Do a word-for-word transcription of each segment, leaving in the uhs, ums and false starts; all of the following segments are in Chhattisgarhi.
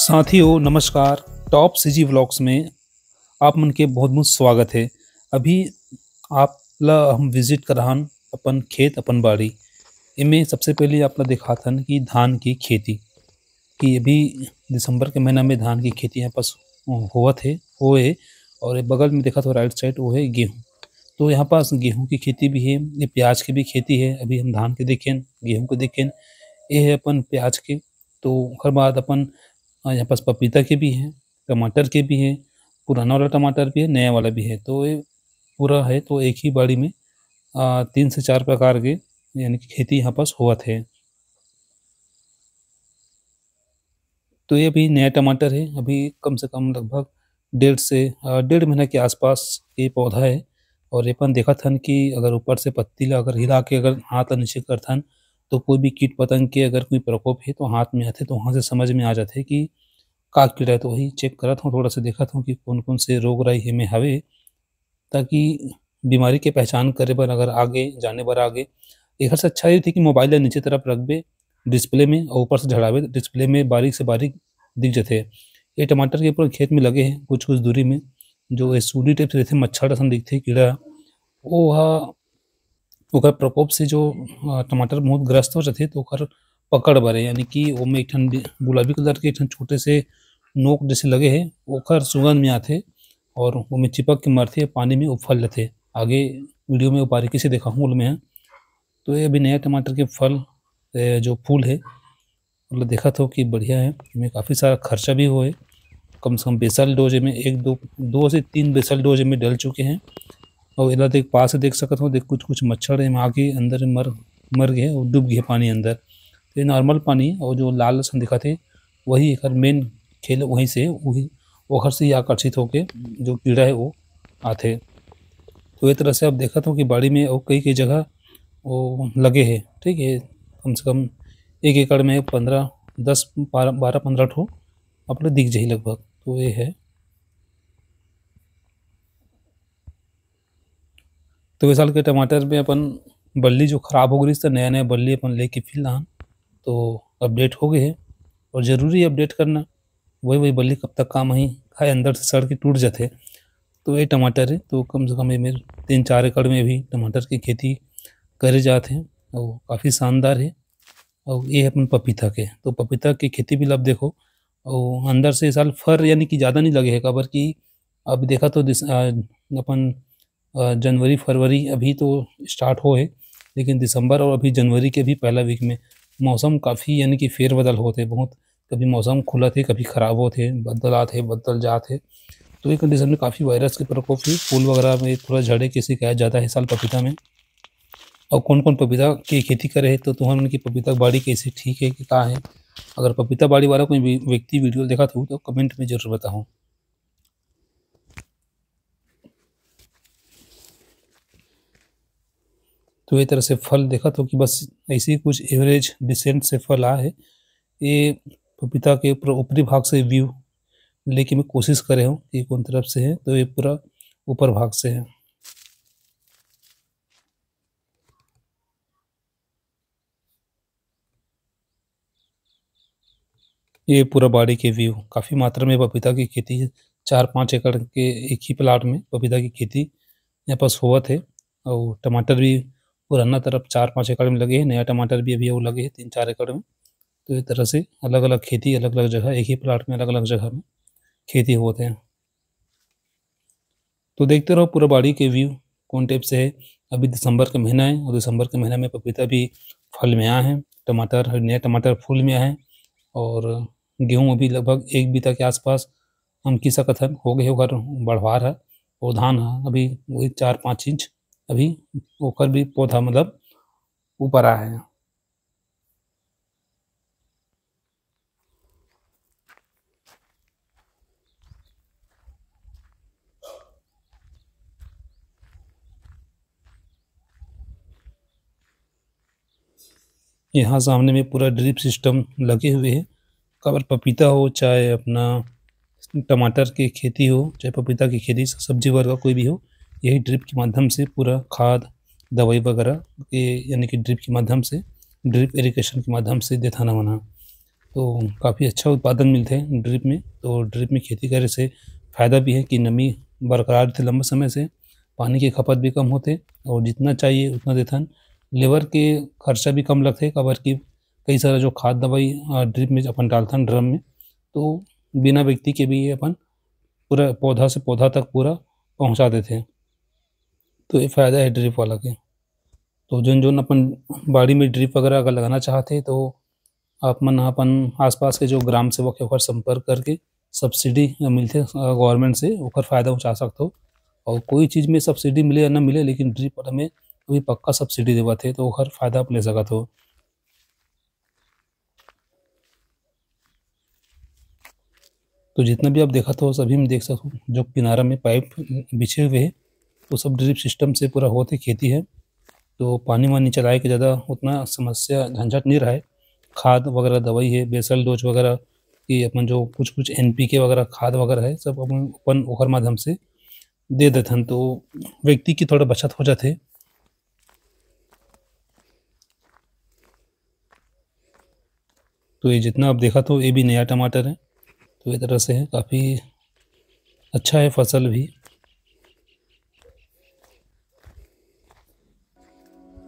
साथियों नमस्कार, टॉप सीजी व्लॉग्स में आप मन के बहुत बहुत स्वागत है। अभी आप ला हम विजिट कराहन अपन खेत, अपन बाड़ी। एमे सबसे पहले आप ला दिखाथन कि धान की खेती, कि अभी दिसंबर के महीना में धान की खेती यहाँ पास होवत है, होए। और बगल में देखत हो राइट साइड, वो है गेहूँ। तो यहाँ पास गेहूँ की खेती भी है, ये प्याज की भी खेती है। अभी हम धान के देखें, गेहूँ के देखें, ये है अपन प्याज के। तो ओकर बाद अपन अ, यहाँ पास पपीता के भी है, टमाटर के भी है, पुराना वाला टमाटर भी है, नया वाला भी है। तो ये पूरा है, तो एक ही बाड़ी में अ, तीन से चार प्रकार के यानी कि खेती यहाँ पास होवत है। तो ये अभी नया टमाटर है, अभी कम से कम लगभग डेढ़ से अ, डेढ़ महीना के आसपास ये पौधा है। और ये अपन देखत हन कि अगर ऊपर से पत्ती ला अगर हिला के अगर हाथ ला नीचे करथन, तो कोई भी कीट पतंग के अगर कोई प्रकोप है तो हाथ में आथे, तो वहाँ से समझ में आ जाथे कि का कीड़ा है। तो वही चेक करत हूँ, थोड़ा सा देखत हूँ कि कौन कौन से रोग राई एमे हवे, ताकि बीमारी के पहचान करे बर अगर आगे जाने बर आगे, एकर से अच्छा ये थी कि मोबाइल ला नीचे तरफ रखबे डिस्प्ले में और ऊपर से झड़ाबे, डिस्प्ले में बारीक से बारीक दिख जथे। ये टमाटर के पूरा खेत में लगे हैं कुछ कुछ दूरी में, जो ये सूढ़ी टाइप से रहथे, मच्छर असन दिखथे कीड़ा, वो हा ओकर प्रकोप से जो अ, टमाटर बहुत ग्रस्त हो जाथे, तो ओकर पकड़ बर, यानी कि ओमे एक ठन डि-, गुलाबी कलर के एक ठन छोटे से नोक जैसे लगे हे, ओकर सुगंध में आथे और ओमे चिपक के मरथे, पानी में उफल लेथे। आगे वीडियो में वो बारीकी से दिखाहूँ ओला मैं। तो ये अभी नया टमाटर के फल, ए, जो फूल है, मतलब देखत हो कि बढ़िया है। एमे काफ़ी सारा खर्चा भी होए, कम से कम बेसल डोज में एक दो, दो से तीन बेसल डोज में डल चुके हैं। और एला देख, पास से देख सकत हो, देख कुछ कुछ मच्छर एमा आके अंदर मर, मर गए और डूब गए पानी अंदर। तो ये नॉर्मल पानी और जो लाल सन दिखत हे, वही एकर मेन खेल वहीं से, वही ओखर से ही आकर्षित होके जो कीड़ा है वो आथे। तो ये तरह से आप देखत हो कि बाड़ी में और कई कई जगह वो लगे है, ठीक है, कम से कम एक एकड़ में पंद्रह, दस, बारह, बारह पंद्रह ठो अपने दिख जाही लगभग। तो ये है। तो ये साल के टमाटर में अपन बल्ली जो खराब हो गई, तो नया नया बल्ली अपन लेके फिर लान, तो अपडेट हो गए है। और ज़रूरी अपडेट करना, वही वही बल्ली कब तक काम आही, खाए अंदर से सड़ के टूट जाते। तो ये टमाटर है, तो कम से कम ये मेरे तीन चार एकड़ में भी टमाटर की खेती करे जात है और काफ़ी शानदार है। और ये है अपन पपीता के, तो पपीता की खेती भी लब देखो, और अंदर से इस साल फर यानी कि ज़्यादा नहीं लगे है, काबर कि अब देखा तो दिस-, आ, अपन अ, जनवरी फरवरी अभी तो स्टार्ट हो है, लेकिन दिसंबर और अभी जनवरी के भी पहला वीक में मौसम काफ़ी यानी कि फेरबदल होत है बहुत। कभी मौसम खुलत है, कभी ख़राब होत है, बदल आत है, बदल जात है। तो ये कंडीशन में काफ़ी वायरस के प्रकोप भी फूल वगैरह में थोड़ा झड़े के शिकायत ज़्यादा है इस साल पपीता में। और कौन कौन पपीता की खेती करे है, तो तुहर मन की पपीता बाड़ी कैसे ठीक है कि का है? अगर पपीता बाड़ी वाला कोई भी व्यक्ति वीडियो देखा था तो कमेंट में जरूर बताओ। तो ये तरह से फल देखा तो कि बस ऐसे ही कुछ एवरेज डिसेंट से फल आ है। ये पपीता के ऊपर ऊपरी भाग से व्यू लेके मैं कोशिश करे हूँ कि कौन तरफ से है, तो ये पूरा ऊपर भाग से है। ये पूरा बाड़ी के व्यू, काफ़ी मात्रा में पपीता की खेती है। चार पाँच एकड़ के एक ही प्लाट में पपीता की खेती यहाँ पास होवत है। और टमाटर भी पुराना तरफ चार पाँच एकड़ में लगे हैं, नया टमाटर भी अभी वो लगे हैं तीन चार एकड़ में। तो ये तरह से अलग-अलग खेती, अलग-अलग जगह, एक ही प्लाट में अलग-अलग जगह में खेती होत है। तो देखते रहो पूरा बाड़ी के व्यू कौन टाइप से है। अभी दिसंबर का महीना है और दिसंबर के महीना में पपीता भी फल में आया है, टमाटर, नया टमाटर फूल में आया है और गेहूँ अभी लगभग एक बीता के आसपास हम की सकत हन, हो गए ओकर बढ़वार है। और धान है अभी वही चार पाँच इंच अभी ओकर भी पौधा मतलब ऊपर आया है। यहाँ सामने में पूरा ड्रिप सिस्टम लगे हुए हैं। काबर पपीता हो, चाहे अपना टमाटर की खेती हो, चाहे पपीता की खेती, सब्जी वर्ग का कोई भी हो, यही ड्रिप के माध्यम से पूरा खाद, दवाई वगैरह ये यानी कि ड्रिप के माध्यम से, ड्रिप इरिगेशन के माध्यम से देथन हमन ह। तो काफ़ी अच्छा उत्पादन मिलथे ड्रिप में। तो ड्रिप में खेती करे से फ़ायदा भी है कि नमी बरकरार रहिथे लंबा समय से, पानी के खपत भी कम होथे और जितना चाहिए उतना देथन। लेबर के खर्चा भी कम लगथे, काबर कि कई सारा जो खाद दवाई, अ, ड्रिप में अपन डालथन ड्रम में, तो बिना व्यक्ति के भी ये अपन पूरा पौधा से पौधा तक पूरा पहुँचा देथे। तो ये फ़ायदा है ड्रिप वाला के। तो जोन, जोन अपन बाड़ी में ड्रिप वगैरह अगर लगाना चाहत हे, तो आप मन ह अपन आसपास के जो ग्राम सेवक हे, ओकर संपर्क करके सब्सिडी मिलथे, अ, गवर्नमेंट से, ओकर फ़ायदा उठा सकथो। और कोई चीज़ में सब्सिडी मिले या ना मिले, लेकिन ड्रिप वाला में अभी पक्का सब्सिडी देवत हे, तो ओकर फ़ायदा आप ले सकत हो। तो जितना भी आप देखत हो, सभी में देख सकत हो, जो किनारा में पाइप बिछे हुए हे, वो सब ड्रिप सिस्टम से पूरा होत हे खेती हे। तो पानी वानी चलाए के ज़्यादा उतना समस्या, झंझट नहीं रहे। खाद वगैरह, दवाई हे, बेसल डोज वगैरह, कि अपन जो कुछ, कुछ एनपीके वगैरह, खाद वगैरह हे, सब अपन, अपन ओकर माध्यम से दे देथन, तो व्यक्ति की थोड़ा बचत हो जाथे। तो ये जितना आप देखत हो, ये भी नया टमाटर है। तो ये तरह से है, काफ़ी अच्छा है फसल भी।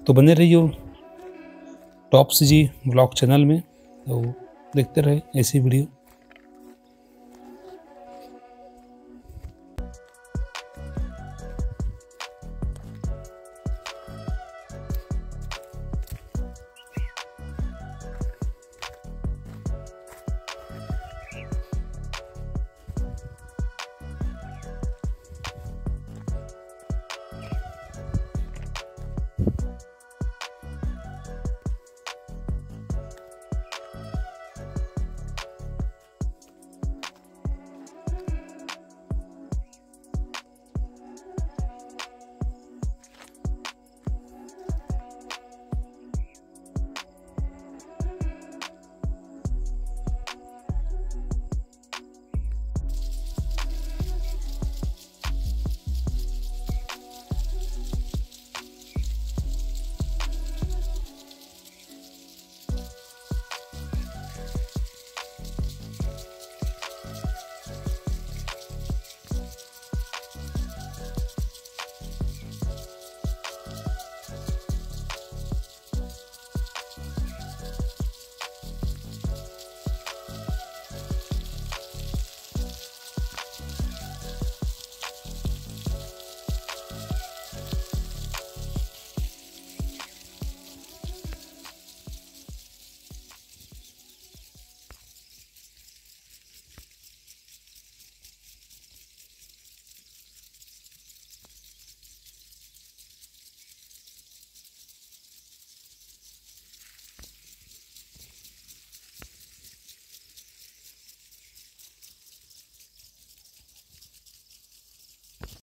तो बने रहियो टॉप सीजी व्लॉग चैनल में, तो देखते रहे ऐसी वीडियो।